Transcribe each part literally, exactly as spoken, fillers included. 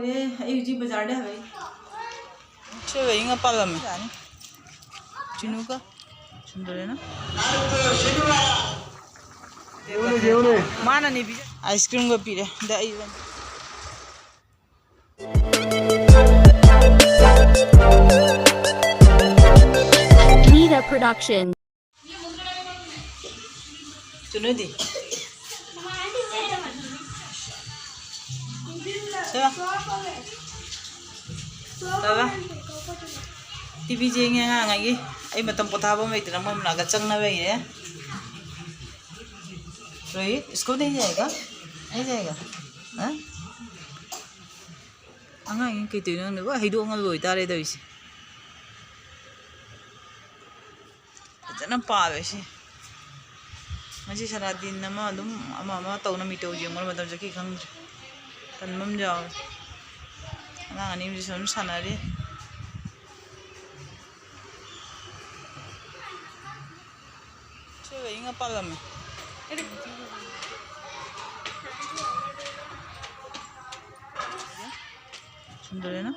ꯑꯦ, ꯑꯩ ꯍꯧꯖꯤꯛ ꯕꯖꯥꯔꯗ ꯍꯜꯂꯛꯏ꯫ ꯁꯤ ꯋꯦꯌꯤꯡ ꯑꯃ ꯄꯥꯜꯂꯝꯃꯦ꯫ ꯌꯥꯅꯤ꯫ ꯆꯤꯅꯨꯒ ꯁꯨꯟꯗꯔꯦꯅ꯫ ꯃꯥꯅꯅꯦ ꯄꯤꯖ-, ꯑꯥꯏꯁ ꯀ꯭ꯔꯤꯝꯒ ꯄꯤꯔꯦ꯫ ꯑꯗ ꯑꯩ Nida Production. ꯆꯨꯅꯨꯗꯤ? ꯁꯦ꯫ ꯇꯧꯔꯣ꯫ ꯇꯤꯚꯤ ꯌꯦꯡꯉꯦ ꯑꯉꯥꯡꯉꯩꯒꯤ꯫ ꯑꯩ ꯃꯇꯝ ꯄꯣꯊꯥꯐꯝ ꯂꯩꯇꯅ ꯃꯣꯏ ꯃꯅꯥꯛꯇ ꯆꯪꯅ ꯂꯩꯔꯦ꯫ ꯔꯣꯍꯤꯠ, ꯁ꯭ꯀꯨꯜ ꯅꯍꯤ ꯖꯥꯌꯦꯒꯥ? ꯅꯍꯤ ꯖꯥꯌꯦꯒꯥ? ꯍꯥ? ꯑꯉꯥꯡꯁꯤꯡ ꯀꯩ ꯇꯧꯔꯤꯅꯣ ꯈꯪꯗꯦ, ꯂꯣꯏ ꯍꯩꯗꯣꯛꯅ ꯂꯣꯏ ꯇꯥꯔꯦ ꯇꯧꯔꯤꯁꯦ꯫ ꯐꯖꯅ ꯄꯥꯕ ꯁꯤ꯫ ꯉꯁꯤ ꯁꯔꯥꯗꯤꯟ ꯑꯃ ꯑꯗꯨꯝ ꯑꯃ ꯑꯃ ꯇꯧꯅ ꯃꯤꯇꯧ ꯌꯦꯡꯕꯗ ꯃꯇꯝ ꯆꯠꯈꯤ ꯈꯪꯗ꯭ꯔꯦ꯫ ꯇꯟꯕ ꯑꯃ ꯌꯥꯎꯔꯦ꯫ ꯑꯉꯥꯡ ꯑꯅꯤ ꯑꯃꯁꯨ ꯑꯗꯨꯝ ꯁꯥꯟꯅꯔꯤ꯫ ꯁꯤ ꯋꯦꯌꯤꯡ ꯑꯃ ꯄꯥꯜꯂꯝꯃꯦ꯫ ꯁꯨꯟꯗꯔꯦꯅ?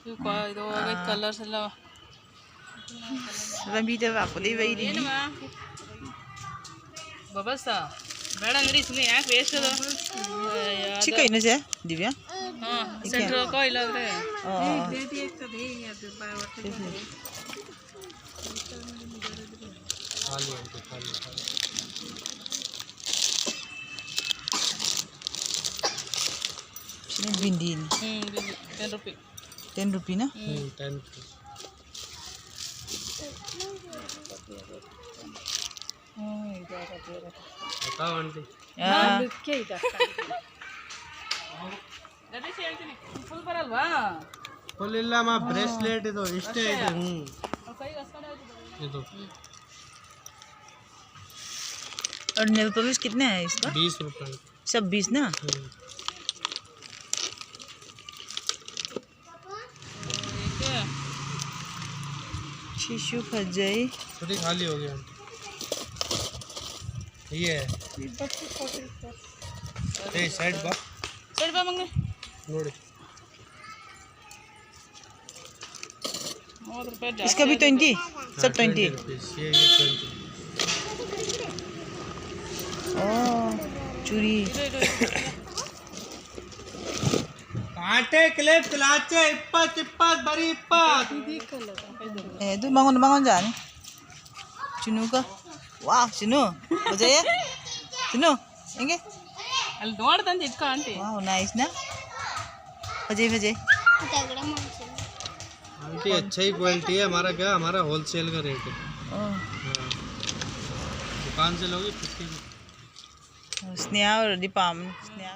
ꯁꯤ ꯀꯣ, ꯑꯗꯣ ꯑꯥ꯫ ꯀꯂꯔ ꯁꯤꯜꯂꯣ꯫ ꯂꯝꯕꯤꯗ ꯂꯥꯛꯄꯗꯩ ꯂꯩꯔꯤꯅꯤ꯫ ꯕꯕꯁ, ꯕꯦꯔꯪꯒꯔꯤ ꯁꯨꯃꯤ ꯌꯥ ꯋꯦꯁ ꯗꯣ꯫ ꯁꯤ ꯀꯩꯅꯣ ꯁꯦ, ꯗꯤꯕꯤꯌꯥ? ꯁꯦꯟꯇ꯭ꯔꯦꯜ ꯀꯣꯏ ꯂꯒ ꯔꯦ꯫ ꯑꯣ, ꯑꯣ, ꯑꯣ꯫ ꯁꯤ, ꯁꯤ꯫ ꯁꯤꯅ ꯕꯤꯟꯗꯤꯅꯤ꯫ ꯎꯝ, ꯕꯤꯟꯗꯤ, ten rupee꯫ Ten rupee ꯅ? ꯎꯝ꯫ ꯎꯝ, ten rupee꯫ बताओ आंटी। हाँ। फुल बरल बा? फुल इल्ला मा ब्रेसलेट ಇದು ಇಷ್ಟೇ ಇದು, ಹ್ಮ್। ಇದು। और नेल पॉलिश कितने है इसका? बीस रुपए। सब बीस ना? हम्म। टिश्यू फंस जाए। छोटी खाली हो गया। ये है। ये बच्चे छोटे छोटे। ए, साइड बा। साइड बा मंगे। ನೋಡಿ। इसका भी ट्वेंटी? सब ट्वेंटी? ये, ये ट्वेंटी। ओ, चूड़ी। कांटे, क्लिप, तिलाचे, इप्पत, इप्पत, बड़ी इप्पत। ए, तू मांगो, मांगो जाने। चुनू का। वाह, चुनू। बजाइए। चुनू, ಹೆಂಗೆ? ಅಲ್ಲಿ ನೋಡ್ದಂತೆ ಇಟ್ಕೊ ಆಂಟಿ. Wow, nice ना? बजाइए, बजाइए। आंटी, अच्छा ही क्वालिटी है। हमारा क्या, हमारा होलसेल का रेट है। ओ। हाँ। दुकान से लोगे, किसके? स्नेहा और दीपा, स्नेहा।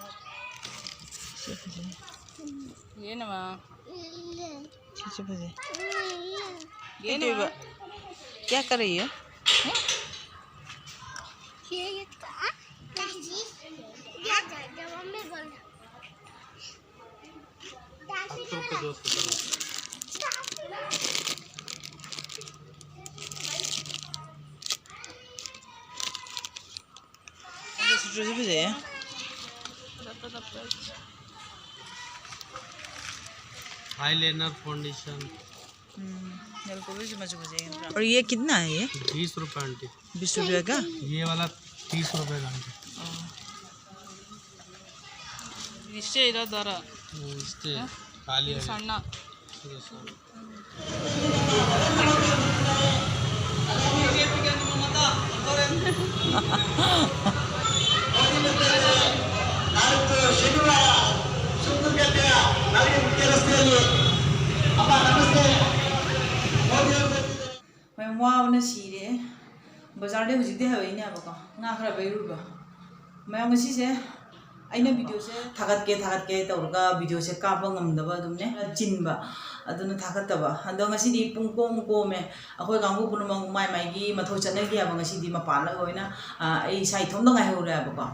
ಏನವ? चुप हो जाए। ये नहीं हुआ। क्या कर रही है? हैं? ये, ये कहाँ? दादी, ये जा, जा, मम्मी बोल। दादी, Eyeliner, foundation। हम्म, बिल्कुल भी समझ मुझे। और ये कितना है ये? बीस रुपए आंटी। बीस रुपए का? ये वाला तीस रुपए का आंटी। ಇಷ್ಟೇ ಇರೋದು ದರ. ಹ್ಮ್, ಇಷ್ಟೇ. ಖಾಲಿ ಇದು ಆಗಿದೆ. ಸಣ್ಣ. ಇದು ಸಣ್ಣ. ನಾಡಿದ್ದು ಶನಿವಾರ ಸುಂಕದಕಟ್ಟೆಯ ನವೀನ್ ಮುಖ್ಯ ರಸ್ತೆಯಲ್ಲಿ. ಅಮ್ಮ ನಮಸ್ತೆ. ಮೋದಿ ಅವರು ಬರ್ತಿದ್ದಾರೆ. ꯃꯌꯥꯝ ꯋꯥꯕꯅ ꯁꯤꯔꯦ꯫ ꯕꯖꯥꯔꯗꯩ ꯍꯧꯖꯤꯛꯇꯤ ꯍꯜꯂꯛꯏꯅꯦꯕꯀꯣ, ꯉꯥ ꯈꯔ ꯂꯩꯔꯨꯕ꯫ ꯃꯌꯥꯝ ꯉꯁꯤꯁꯦ ꯑꯩꯅ ꯚꯤꯗꯤꯑꯣꯁꯦ ꯊꯥꯒꯠꯀꯦ ꯊꯥꯒꯠꯀꯦ ꯇꯧꯔꯒ ꯚꯤꯗꯤꯑꯣꯁꯦ ꯀꯥꯞꯄ ꯉꯝꯗꯕ ꯑꯗꯨꯝꯅꯦ ꯆꯤꯟꯕ, ꯑꯗꯨꯅ ꯊꯥꯒꯠꯇꯕ꯫ ꯑꯗꯣ ꯉꯁꯤꯗꯤ ꯄꯨꯡ ꯀꯣꯝ ꯀꯣꯝꯃꯦ꯫ ꯑꯩꯈꯣꯏ ꯀꯥꯡꯕꯨ ꯄꯨꯝꯅꯃꯛ ꯃꯥꯏ ꯃꯥꯏꯒꯤ ꯃꯊꯧ ꯆꯠꯅꯈꯤ ꯍꯥꯏꯕ꯫ ꯉꯁꯤꯗꯤ ꯃꯄꯥꯟꯗ ꯂꯣꯏꯅ, ꯑ, ꯑꯩ ꯏꯁꯥ ꯏꯊꯣꯝꯇ ꯉꯥꯏꯍꯧꯔꯦ ꯍꯥꯏꯕꯀꯣ꯫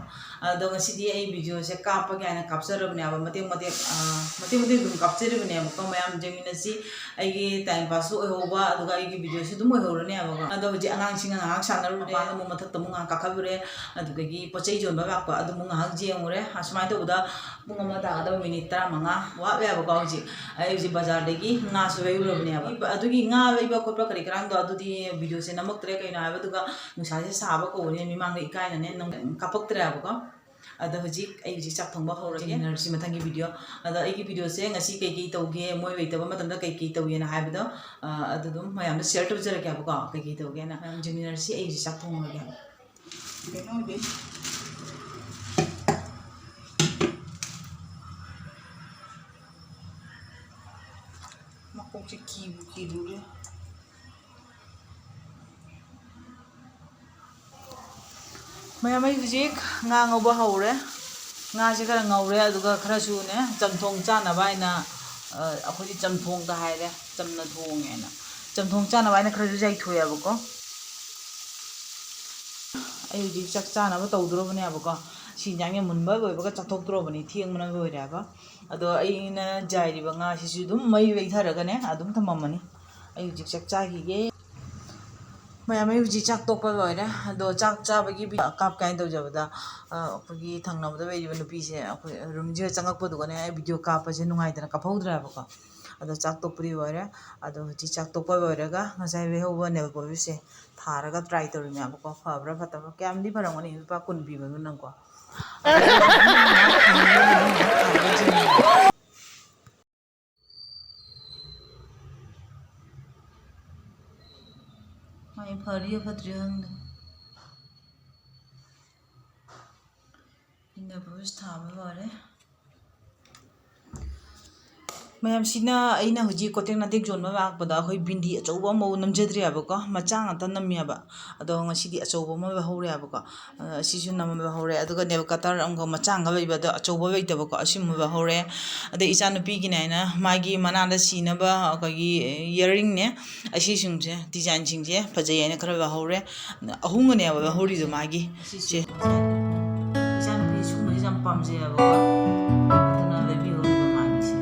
ꯑꯗꯣ ꯉꯁꯤꯗꯤ ꯑꯩ ꯚꯤꯗꯤꯑꯣꯁꯦ ꯀꯥꯞꯄꯒꯦ ꯍꯥꯏꯅ ꯀꯥꯞꯆꯔꯕꯅꯦꯕ꯫ ꯃꯇꯦꯛ ꯃꯇꯦꯛ, ꯑ, ꯃꯇꯦꯛ ꯃꯇꯦꯛ ꯑꯗꯨꯝ ꯀꯥꯞꯆꯔꯤꯕꯅꯦꯕꯀꯣ꯫ ꯃꯌꯥꯝ ꯌꯦꯡꯃꯤꯟꯅꯁꯤ꯫ ꯑꯩꯒꯤ time pass ꯁꯨ ꯑꯣꯏꯍꯧꯕ, ꯑꯗꯨꯒ ꯑꯩꯒꯤ ꯚꯤꯗꯤꯑꯣꯁꯨ ꯑꯗꯨꯝ ꯑꯣꯏꯍꯧꯔꯅꯦꯕꯀꯣ꯫ ꯑꯗꯣ ꯍꯧꯖꯤꯛ ꯑꯉꯥꯡꯁꯤꯡꯒ ꯉꯥꯏꯍꯥꯛ ꯁꯥꯟꯅꯔꯨꯔꯦ꯫ ꯃꯄꯥꯟꯗ ꯑꯃꯨꯛ ꯃꯊꯛꯇ ꯑꯃꯨꯛ ꯉꯥꯏꯍꯥꯛ ꯀꯥꯈꯠꯂꯨꯔꯦ꯫ ꯑꯗꯨꯗꯒꯤ ꯄꯣꯠ ꯆꯩ ꯌꯣꯟꯕ ꯂꯥꯛꯄ ꯑꯗꯨ ꯑꯃꯨꯛ ꯉꯥꯏꯍꯥꯛ ꯌꯦꯡꯉꯨꯔꯦ꯫ ꯑꯁꯨꯃꯥꯏꯅ ꯇꯧꯕꯗ ꯄꯨꯡ ꯑꯃ ꯇꯥꯒꯗꯕ ꯃꯤꯅꯤꯠ ꯇꯔꯥꯃꯉꯥ ꯋꯥꯠꯂꯦꯕꯀꯣ꯫ ꯍꯧꯖꯤꯛ ꯑꯩ ꯍꯧꯖꯤꯛ ꯕꯖꯥꯔꯗꯒꯤ ꯉꯥꯁꯨ ꯂꯩꯔꯨꯔꯕꯅꯦꯕ꯫ ꯑꯗꯨꯒꯤ ꯉꯥ ꯂꯩꯕ ꯈꯣꯠꯄ ꯀꯔꯤ ꯀꯔꯥꯡꯗꯣ ꯑꯗꯨꯗꯤ ꯚꯤꯗꯤꯑꯣꯁꯦ ꯅꯝꯃꯛꯇ꯭ꯔꯦ꯫ ꯀꯩꯅꯣ ꯍꯥꯏꯕꯗꯨꯒ ꯅꯨꯡꯁꯥꯁꯦ ꯁꯥꯕ ꯀꯧꯕꯅꯤꯅ ꯃꯤꯃꯥꯡꯗ ꯏꯀꯥꯏꯅꯅꯦ ꯅꯪ ꯀꯥꯞꯄꯛꯇ꯭ꯔꯦꯕꯀꯣ꯫ ꯑꯗꯣ ꯍꯧꯖꯤꯛ ꯑꯩ ꯍꯧꯖꯤꯛ ꯆꯥꯛ ꯊꯣꯡꯕ ꯍꯧꯔꯒꯦ꯫ ꯌꯦꯡꯃꯤꯟꯅꯔꯁꯤ ꯃꯊꯪꯒꯤ ꯚꯤꯗꯤꯑꯣ꯫ ꯑꯗꯣ ꯑꯩꯒꯤ ꯚꯤꯗꯤꯑꯣꯁꯦ ꯉꯁꯤ ꯀꯩꯀꯩ ꯇꯧꯒꯦ, ꯃꯣꯏ ꯂꯩꯇꯕ ꯃꯇꯝꯗ ꯀꯩꯀꯩ ꯇꯧꯒꯦꯅ ꯍꯥꯏꯕꯗꯣ, ꯑ, ꯑꯗꯨ ꯑꯗꯨꯝ ꯃꯌꯥꯝꯗ ꯁꯤꯌꯔ ꯇꯧꯖꯔꯛꯀꯦꯕꯀꯣ, ꯀꯩꯀꯩ ꯇꯧꯒꯦꯅ꯫ ꯃꯌꯥꯝ ꯌꯦꯡꯃꯤꯟꯅꯔꯁꯤ꯫ ꯑꯩ ꯍꯧꯖꯤꯛ ꯆꯥꯛ ꯊꯣꯡꯉꯒꯦ꯫ ꯀꯩꯅꯣ ꯑꯣꯏꯗꯣꯏꯅꯤ꯫ ꯃꯀꯣꯛꯁꯦ ꯀꯤꯕꯨ ꯀꯤꯔꯨꯔꯦ꯫ ꯃꯌꯥꯝ, ꯑꯩ ꯍꯧꯖꯤꯛ ꯉꯥ ꯉꯧꯕ ꯍꯧꯔꯦ꯫ ꯉꯥꯁꯦ ꯈꯔ ꯉꯧꯔꯦ, ꯑꯗꯨꯒ ꯈꯔꯁꯨꯅꯦ, ꯆꯝꯊꯣꯡ ꯆꯥꯅꯕ ꯍꯥꯏꯅ, ꯑ, ꯑꯩꯈꯣꯏꯗꯤ ꯆꯝꯊꯣꯡꯗ ꯍꯥꯏꯔꯦ, ꯆꯝꯅ ꯊꯣꯡꯉꯦꯅ꯫ ꯆꯝꯊꯣꯡ ꯆꯥꯅꯕ ꯍꯥꯏꯅ ꯈꯔꯁꯨ ꯌꯥꯏꯊꯣꯛꯑꯦꯕꯀꯣ꯫ ꯑꯩ ꯍꯧꯖꯤꯛ ꯆꯥꯛ ꯆꯥꯅꯕ ꯇꯧꯗꯣꯔꯕꯅꯦꯕꯀꯣ꯫ ꯁꯤ ꯏꯟꯖꯥꯡꯁꯦ ꯃꯨꯟꯕ ꯂꯣꯏꯕꯒ ꯆꯥꯊꯣꯛꯇꯣꯔꯕꯅꯤ, ꯊꯦꯡꯕꯅ ꯂꯣꯏꯔꯦꯕ꯫ ꯑꯗꯣ ꯑꯩꯅ ꯌꯥꯏꯔꯤꯕ ꯉꯥꯁꯤꯁꯨ ꯑꯗꯨꯝ ꯃꯩ ꯂꯩꯊꯔꯒꯅꯦ ꯑꯗꯨꯝ ꯊꯝꯃꯝꯃꯅꯤ꯫ ꯑꯩ ꯍꯧꯖꯤꯛ ꯆꯥꯛ ꯆꯥꯈꯤꯒꯦ꯫ ꯃꯌꯥꯝ, ꯑꯩ ꯍꯧꯖꯤꯛ ꯆꯥꯛ ꯇꯣꯛꯄ ꯂꯣꯏꯔꯦ꯫ ꯑꯗꯣ ꯆꯥꯛ ꯆꯥꯕꯒꯤ ꯚꯤ-, ꯀꯥꯞꯀꯦ ꯍꯥꯏꯅ ꯇꯧꯖꯕꯗ, ꯑ, ꯑꯩꯈꯣꯏꯒꯤ ꯊꯪꯅꯕꯗ ꯂꯩꯔꯤꯕ ꯅꯨꯄꯤꯁꯦ ꯑꯩꯈꯣꯏ ꯔꯨꯝꯁꯤꯗ ꯆꯪꯉꯛꯄꯗꯨꯒꯅꯦ ꯑꯩ ꯚꯤꯗꯤꯑꯣ ꯀꯥꯞꯄꯁꯦ ꯅꯨꯡꯉꯥꯏꯗꯅ ꯀꯥꯞꯍꯧꯗ꯭ꯔꯦꯕꯀꯣ꯫ ꯑꯗꯣ ꯆꯥꯛ ꯇꯣꯛꯄꯗꯤ ꯂꯣꯏꯔꯦ꯫ ꯑꯗꯣ ꯍꯧꯖꯤꯛ ꯆꯥꯛ ꯇꯣꯛꯄ ꯂꯣꯏꯔꯒ ꯉꯁꯥꯏ ꯂꯩꯍꯧꯕ ꯅꯦꯜ ꯄꯣꯂꯤꯁꯁꯦ ꯊꯥꯔꯒ ꯇ꯭ꯔꯥꯏ ꯇꯧꯔꯤꯅꯦꯕꯀꯣ꯫ ꯐꯕ꯭ꯔꯥ ꯐꯠꯇꯕ꯭ꯔꯥ? ꯀꯌꯥꯝꯗꯤ ꯐꯔꯝꯒꯅꯤ, ꯂꯨꯄꯥ ꯀꯨꯟ ꯄꯤꯕꯗꯨꯅꯀꯣ꯫ ꯃꯥꯏ ꯐꯔꯤꯔ ꯐꯠꯇ꯭ꯔꯤꯔ ꯈꯪꯗꯦ꯫ ꯏꯟꯅꯔ ꯕ꯭ꯔꯨꯁ ꯊꯥꯕ ꯂꯣꯏꯔꯦ꯫ ꯃꯌꯥꯝꯁꯤꯅ ꯑꯩꯅ ꯍꯧꯖꯤꯛ ꯀꯣꯇꯦꯛ ꯅꯥꯇꯦꯛ ꯌꯣꯟꯕ ꯂꯥꯛꯄꯗ ꯑꯩꯈꯣꯏ ꯕꯤꯟꯗꯤ ꯑꯆꯧꯕ ꯑꯃꯐꯥꯎ ꯅꯝꯖꯗ꯭ꯔꯤꯑꯕꯀꯣ, ꯃꯆꯥ ꯉꯥꯛꯇ ꯅꯝꯃꯦꯕ꯫ ꯑꯗꯣ ꯉꯁꯤꯗꯤ ꯑꯆꯧꯕ ꯑꯃ ꯂꯧꯍꯧꯔꯦꯕꯀꯣ꯫ ꯑ, ꯑꯁꯤꯁꯨ ꯅꯝꯕ ꯍꯧꯔꯦ꯫ ꯑꯗꯨꯒ ꯅꯦꯜ ꯀꯇꯔ ꯑꯃꯒ ꯃꯆꯥ ꯑꯃꯒ ꯂꯩꯕ, ꯑꯗꯣ ꯑꯆꯧꯕ ꯂꯩꯇꯕꯀꯣ, ꯑꯁꯤꯃ ꯂꯧꯍꯧꯔꯦ꯫ ꯑꯗꯩ ꯏꯆꯥꯅꯨꯄꯤꯒꯤꯅꯦ ꯍꯥꯏꯅ ꯃꯥꯒꯤ ꯃꯅꯥꯗ ꯁꯤꯅꯕ ꯑꯩꯈꯣꯏꯒꯤ ꯏꯌꯥꯔꯤꯡꯅꯦ, ꯑꯁꯤꯁꯤꯡꯁꯦ, ꯗꯤꯖꯥꯏꯟꯁꯤꯡꯁꯦ ꯐꯖꯩ ꯍꯥꯏꯅ ꯈꯔ ꯂꯧꯍꯧꯔꯦ꯫ ꯑꯍꯨꯝꯒꯅꯦꯕ ꯂꯧꯍꯧꯔꯤꯗꯣ ꯃꯥꯒꯤ꯫ ꯁꯤꯁꯦ ꯁꯦ꯫ ꯏꯆꯥꯅꯨꯄꯤ ꯁꯨꯝꯕꯁꯦ ꯌꯥꯝ ꯄꯥꯝꯖꯩꯌꯦꯕꯀꯣ꯫ ꯑꯗꯨꯅ ꯂꯩꯕꯤꯌꯣ ꯃꯥꯒꯤꯁꯦ꯫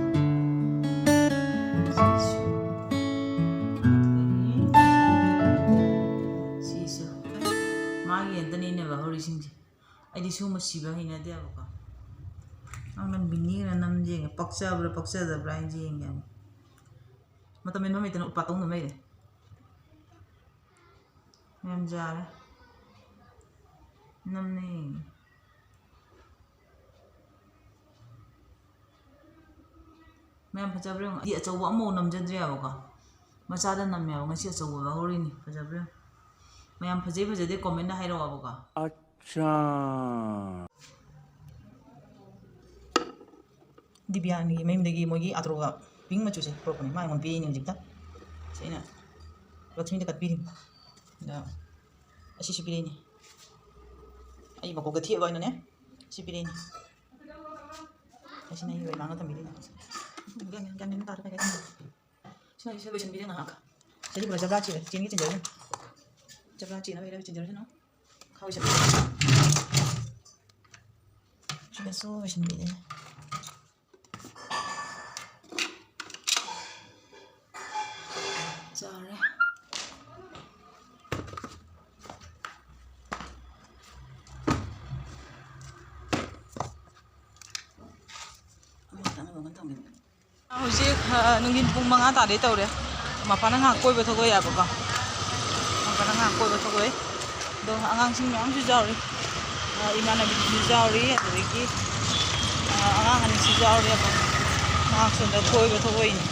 ꯁꯤꯁꯨ꯫ ꯁꯤꯁꯨ꯫ ꯃꯥꯒꯤ ꯉꯥꯛꯇꯅꯦ ꯑꯩꯅ ꯂꯧꯍꯧꯔꯤꯁꯤꯡꯁꯦ꯫ ꯑꯩꯗꯤ ꯁꯨꯝꯕ ꯁꯤꯕ ꯍꯩꯅꯗꯦꯕꯀꯣ꯫ ꯅꯪꯅ ꯕꯤꯅꯤꯅ ꯅꯝ ꯌꯦꯡꯉꯦ, ꯄꯛꯆꯕ꯭ꯔꯥ ꯄꯛꯆꯗꯕ꯭ꯔꯥ ꯍꯥꯏꯅ ꯌꯦꯡꯒꯦ꯫ ꯃꯇꯝ ꯃꯦꯟꯐꯝ ꯂꯩꯇꯅ ꯎꯄꯥ ꯇꯧꯅ ꯂꯩꯔꯦ꯫ ꯃꯌꯥꯝ ꯌꯥꯔꯦ꯫ ꯅꯝꯅꯦ꯫ ꯃꯌꯥꯝ ꯐꯖꯕ꯭ꯔꯥ ꯌꯦꯡꯉꯣ꯫ ꯑꯩꯗꯤ ꯑꯆꯧꯕ ꯑꯃꯐꯥꯎ ꯅꯝꯖꯗ꯭ꯔꯦꯕꯀꯣ꯫ ꯃꯆꯥꯗ ꯅꯝꯃꯦꯕ꯫ ꯉꯁꯤ ꯑꯆꯧꯕ ꯂꯧꯍꯧꯔꯤꯅꯤ꯫ ꯐꯖꯕ꯭ꯔꯥ ꯌꯦꯡꯉꯣ꯫ ꯃꯌꯥꯝ ꯐꯖꯩ ꯐꯖꯗꯦ comment ꯍꯥꯏꯔꯛꯑꯣꯕꯀꯣ꯫ ꯑꯠꯆꯥ꯫ ꯗꯤꯕꯤꯌꯥꯟꯒꯤ ꯃꯌꯨꯝꯗꯒꯤ ꯃꯣꯏꯒꯤ ꯑꯥꯇ꯭ꯔꯣꯒ pink ꯃꯆꯨꯁꯦ ꯄꯨꯔꯛꯄꯅꯦ꯫ ꯃꯥ ꯑꯩꯉꯣꯟꯗ ꯄꯤꯔꯛꯏꯅꯦ ꯍꯧꯖꯤꯛꯇ꯫ ꯁꯤ ꯑꯩꯅ ꯂꯛꯁꯃꯤꯗ cut ꯄꯤꯔꯤꯅꯤ꯫ ꯑꯗ ꯑꯁꯤꯁꯨ ꯄꯤꯔꯛꯏꯅꯤ꯫ ꯑꯩ ꯃꯀꯣꯛꯇ ꯊꯦꯠꯂꯣ ꯍꯥꯏꯅꯅꯦ꯫ ꯁꯤ ꯄꯤꯔꯛꯏꯅꯤ꯫ ꯑꯁꯤꯅ ꯑꯩꯒꯤ ꯑꯣꯏ ꯃꯥꯡꯗ ꯊꯝꯕꯤꯔꯤꯅꯤ꯫ ꯒ꯭ꯌꯥꯟ ꯃꯦꯟ ꯇꯥꯗꯦ ꯀꯩ ꯀꯩ ꯊꯝꯕꯅꯣ꯫ ꯁꯤꯅ ꯑꯩꯁꯦ ꯂꯣꯏꯁꯤꯟꯕꯤꯔꯦ ꯉꯥꯏꯍꯥꯛ꯫ ꯁꯤꯗꯤ ꯄꯨꯔꯥ ꯖꯕ꯭ꯔꯥ ꯆꯦ-, ꯆꯦꯟꯒꯤ ꯆꯤꯟꯖꯔꯁꯅꯨ꯫ ꯖꯕ꯭ꯔꯥ ꯆꯦꯅꯕꯩꯔ ꯆꯤꯟꯖꯔꯁꯅꯨ꯫ ꯈꯥꯎ ꯂꯣꯏꯁꯤꯟꯕꯤꯔꯦ꯫ ꯁꯤꯗꯁꯨ ꯂꯣꯏꯁꯤꯟꯕꯤꯔꯦ꯫ ꯆꯥꯔꯦ꯫ ꯑꯃ ꯀꯥꯟꯅꯕ ꯑꯃ ꯊꯝꯒꯦ꯫ ꯍꯧꯖꯤꯛ, ꯑ, ꯅꯨꯡꯊꯤꯟ ꯄꯨꯡ ꯃꯉꯥ ꯇꯥꯗꯣꯏ ꯇꯧꯔꯦ꯫ ꯃꯄꯥꯅ ꯉꯥꯏꯍꯥꯛ ꯀꯣꯏꯕ ꯊꯣꯛꯂꯛꯑꯦꯕꯀꯣ꯫ ꯃꯄꯥꯅ ꯉꯥꯏꯍꯥꯛ ꯀꯣꯏꯕ ꯊꯣꯛꯂꯛꯑꯦ꯫ ꯑꯗꯣ ꯑꯉꯥꯡꯁꯤꯡ ꯃꯌꯥꯝꯁꯨ ꯌꯥꯎꯔꯤ꯫ ꯑ, ꯏꯃꯥꯟꯅꯕꯤꯗꯨꯁꯨ ꯌꯥꯎꯔꯤ꯫ ꯑꯗꯨꯗꯒꯤ, ꯑ, ꯑꯉꯥꯡ ꯑꯅꯤꯁꯨ ꯌꯥꯎꯔꯤ꯫ ꯑꯗꯣ ꯉꯥꯏꯍꯥꯛ ꯁꯣꯝꯗ ꯀꯣꯏꯕ ꯊꯣꯛꯂꯛꯏꯅꯤ꯫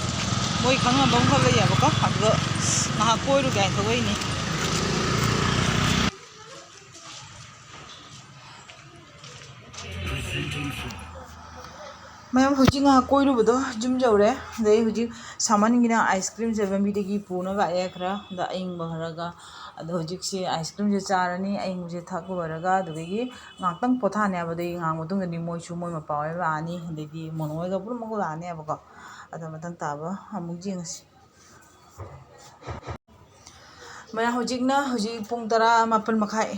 ꯃꯣꯏ ꯈꯪꯅꯕ ꯑꯃꯈꯛ ꯂꯩꯌꯦꯕꯀꯣ꯫ ꯑꯗꯨꯗ ꯉꯥꯏꯍꯥꯛ ꯀꯣꯏꯔꯨꯒꯦ ꯍꯥꯏꯅ ꯊꯣꯛꯂꯛꯏꯅꯤ꯫ ꯃꯌꯥꯝ ꯍꯧꯖꯤꯛ ꯉꯥꯏꯍꯥꯛ ꯀꯣꯏꯔꯨꯕꯗꯣ ꯌꯨꯝ ꯌꯧꯔꯦ꯫ ꯑꯗꯩ ꯍꯧꯖꯤꯛ ꯁꯥꯃꯟꯒꯤꯅ ice creamꯁꯦ ꯂꯝꯕꯤꯗꯒꯤ ꯄꯨꯅ ꯂꯥꯛꯑꯦ ꯈꯔ꯫ ꯑꯗ ꯑꯏꯪꯕ ꯈꯔꯒ꯫ ꯑꯗꯣ ꯍꯧꯖꯤꯛꯁꯦ ice creamꯁꯦ ꯆꯥꯔꯅꯤ꯫ ꯑꯏꯪꯕꯁꯦ ꯊꯛ ꯂꯣꯏꯔꯒ ꯑꯗꯨꯗꯒꯤ ꯉꯥꯏꯍꯥꯛꯇꯪ ꯄꯣꯊꯥꯅꯦꯕ꯫ ꯑꯗꯩ ꯉꯥꯏꯍꯥꯛ ꯃꯇꯨꯡꯗꯗꯤ ꯃꯣꯏꯁꯨ ꯃꯣꯏ ꯃꯄꯥ ꯍꯣꯏ ꯂꯥꯛꯑꯅꯤ꯫ ꯑꯗꯩꯗꯤ ꯃꯣꯅꯣ ꯍꯣꯏꯒ ꯄꯨꯝꯅꯃꯛ ꯂꯥꯛꯑꯅꯦꯕꯀꯣ꯫ ꯑꯗꯣ ꯃꯊꯪ ꯇꯥꯕ ꯑꯃꯨꯛ ꯌꯦꯡꯉꯁꯤ꯫ ꯃꯌꯥꯝ ꯍꯧꯖꯤꯛꯅ, ꯍꯧꯖꯤꯛ ꯄꯨꯡ ꯇꯔꯥ, ꯃꯥꯄꯟ ꯃꯈꯥꯏ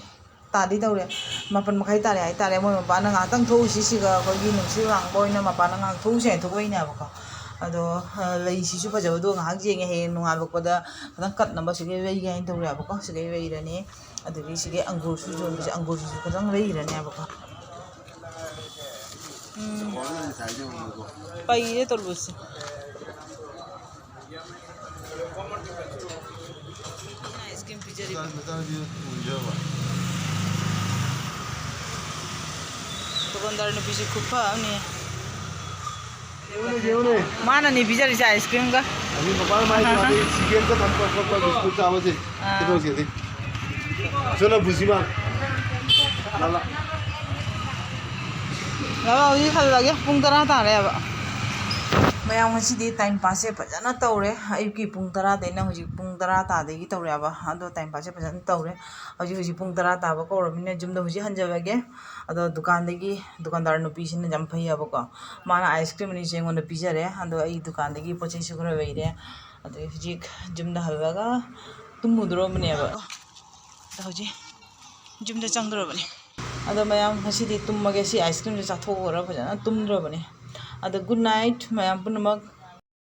ꯇꯥꯗꯤ ꯇꯧꯔꯦ꯫ ꯃꯥꯄꯟ ꯃꯈꯥꯏ ꯇꯥꯔꯦ ꯍꯥꯏꯇꯥꯔꯦ꯫ ꯃꯣꯏ ꯃꯄꯥꯅ ꯉꯥꯏꯍꯥꯛꯇꯪ ꯊꯣꯛꯎꯁꯤ, ꯁꯤꯒ ꯑꯩꯈꯣꯏꯒꯤ ꯅꯨꯡꯁꯤꯠ ꯂꯥꯡꯕ ꯑꯣꯏꯅ ꯃꯄꯥꯅ ꯉꯥꯏꯍꯥꯛ ꯊꯣꯛꯎꯁꯤ ꯍꯥꯏꯅ ꯊꯣꯛꯂꯛꯏꯅꯦꯕꯀꯣ꯫ ꯑꯗꯣ, ꯑ, ꯂꯩꯁꯤꯁꯨ ꯐꯖꯕꯗꯣ ꯉꯥꯏꯍꯥꯛ ꯌꯦꯡꯉꯦ, ꯍꯌꯦꯡ ꯅꯣꯡꯉꯥꯜꯂꯛꯄꯗ ꯈꯤꯇꯪ ꯀꯠꯅꯕ ꯁꯤꯒꯩ ꯂꯩꯒꯦ ꯍꯥꯏꯅ ꯇꯧꯔꯦꯕꯀꯣ꯫ ꯁꯤꯒꯩ ꯂꯩꯔꯅꯤ꯫ ꯑꯗꯨꯗꯒꯤ ꯁꯤꯒꯩ ꯑꯪꯒꯨꯔꯁꯨ ꯌꯣꯟꯕꯁꯦ, ꯑꯪꯒꯨꯔꯁꯤꯁꯨ ꯈꯤꯇꯪ ꯂꯩꯈ꯭ꯔꯅꯦꯕꯀꯣ꯫ ꯎꯝ꯫ ꯄꯩꯔꯦ ꯇꯣꯔꯕꯨꯖꯁꯦ꯫ Ice cream ꯄꯤꯖꯔꯤꯕ꯫ ꯃꯆꯥꯅꯨꯄꯤ ꯎꯏꯔꯕ? ꯗꯨꯀꯥꯟꯗꯥꯔ ꯅꯨꯄꯤꯁꯦ ꯈꯨꯐ ꯑꯃꯅꯤ꯫ ꯌꯦꯡꯉꯨꯅꯦ, ꯌꯦꯡꯉꯨꯅꯦ꯫ ꯃꯥꯅꯅꯤ ꯄꯤꯖꯔꯤꯁꯦ ꯑꯥꯏꯁ ꯀ꯭ꯔꯤꯝꯒ꯫ ꯑꯗꯨ ꯃꯄꯥꯟ ꯃꯥꯏ ꯃꯥꯗꯤ ꯁꯤꯒꯦꯠꯀ ꯊꯛꯄ ꯈꯣꯠꯄ ꯕꯤꯁꯀꯨꯠ ꯆꯥꯕꯁꯦ꯫ ꯑꯥ꯫ ꯁꯤꯗꯣꯛꯁꯤꯗꯤ꯫ ꯁꯣꯝꯅ ꯕꯨꯖꯤꯃꯥꯟ꯫ ꯂꯥꯛꯑꯣ, ꯂꯥꯛꯑꯣ꯫ ꯂꯥꯛꯑꯣ, ꯍꯧꯖꯤꯛ ꯍꯜꯂꯒꯦ꯫ ꯄꯨꯡ ꯇꯔꯥ ꯇꯥꯔꯦꯕ꯫ ꯃꯌꯥꯝ ꯉꯁꯤꯗꯤ ꯇꯥꯏꯝ ꯄꯥꯁꯁꯦ ꯐꯖꯅ ꯇꯧꯔꯦ꯫ ꯑꯌꯨꯛꯀꯤ ꯄꯨꯡ ꯇꯔꯥꯗꯩꯅ ꯍꯧꯖꯤꯛ ꯄꯨꯡ ꯇꯔꯥ ꯇꯥꯗꯒꯤ ꯇꯧꯔꯦꯕ꯫ ꯑꯗꯣ ꯇꯥꯏꯝ ꯄꯥꯁꯁꯦ ꯐꯖꯅ ꯇꯧꯔꯦ꯫ ꯍꯧꯖꯤꯛ, ꯍꯧꯖꯤꯛ ꯄꯨꯡ ꯇꯔꯥ ꯇꯥꯕ ꯀꯧꯔꯕꯅꯤꯅ ꯌꯨꯝꯗ ꯍꯧꯖꯤꯛ ꯍꯟꯖꯔꯒꯦ꯫ ꯑꯗꯣ ꯗꯨꯀꯥꯟꯗꯒꯤ, ꯗꯨꯀꯥꯟꯗꯥꯔ ꯅꯨꯄꯤꯁꯤꯅ ꯌꯥꯝ ꯐꯩꯌꯦꯕꯀꯣ꯫ ꯃꯥꯅ ꯑꯥꯏꯁ ꯀ꯭ꯔꯤꯝ ꯑꯅꯤꯁꯦ ꯑꯩꯉꯣꯟꯗ ꯄꯤꯖꯔꯦ꯫ ꯑꯗꯣ ꯑꯩ ꯗꯨꯀꯥꯟꯗꯒꯤ ꯄꯣꯠ ꯆꯩꯁꯨ ꯈꯔ ꯂꯩꯔꯦ꯫ ꯑꯗꯩ ꯍꯧꯖꯤꯛ ꯌꯨꯝꯗ ꯍꯜꯂꯒ ꯇꯨꯝꯃꯨꯗꯣꯔꯕꯅꯦꯕ꯫ ꯑꯗꯣ ꯍꯧꯖꯤꯛ ꯌꯨꯝꯗ ꯆꯪꯗꯣꯔꯕꯅꯤ꯫ ꯑꯗꯣ ꯃꯌꯥꯝ ꯉꯁꯤꯗꯤ ꯇꯨꯝꯃꯒꯦ꯫ ꯁꯤ ꯑꯥꯏꯁ ꯀ꯭ꯔꯤꯝꯁꯦ ꯆꯥꯊꯣꯛꯎꯔ ꯐꯖꯅ ꯇꯨꯝꯗꯣꯔꯕꯅꯤ꯫ ꯑꯗꯣ good night ꯃꯌꯥꯝ ꯄꯨꯝꯅꯃꯛ꯫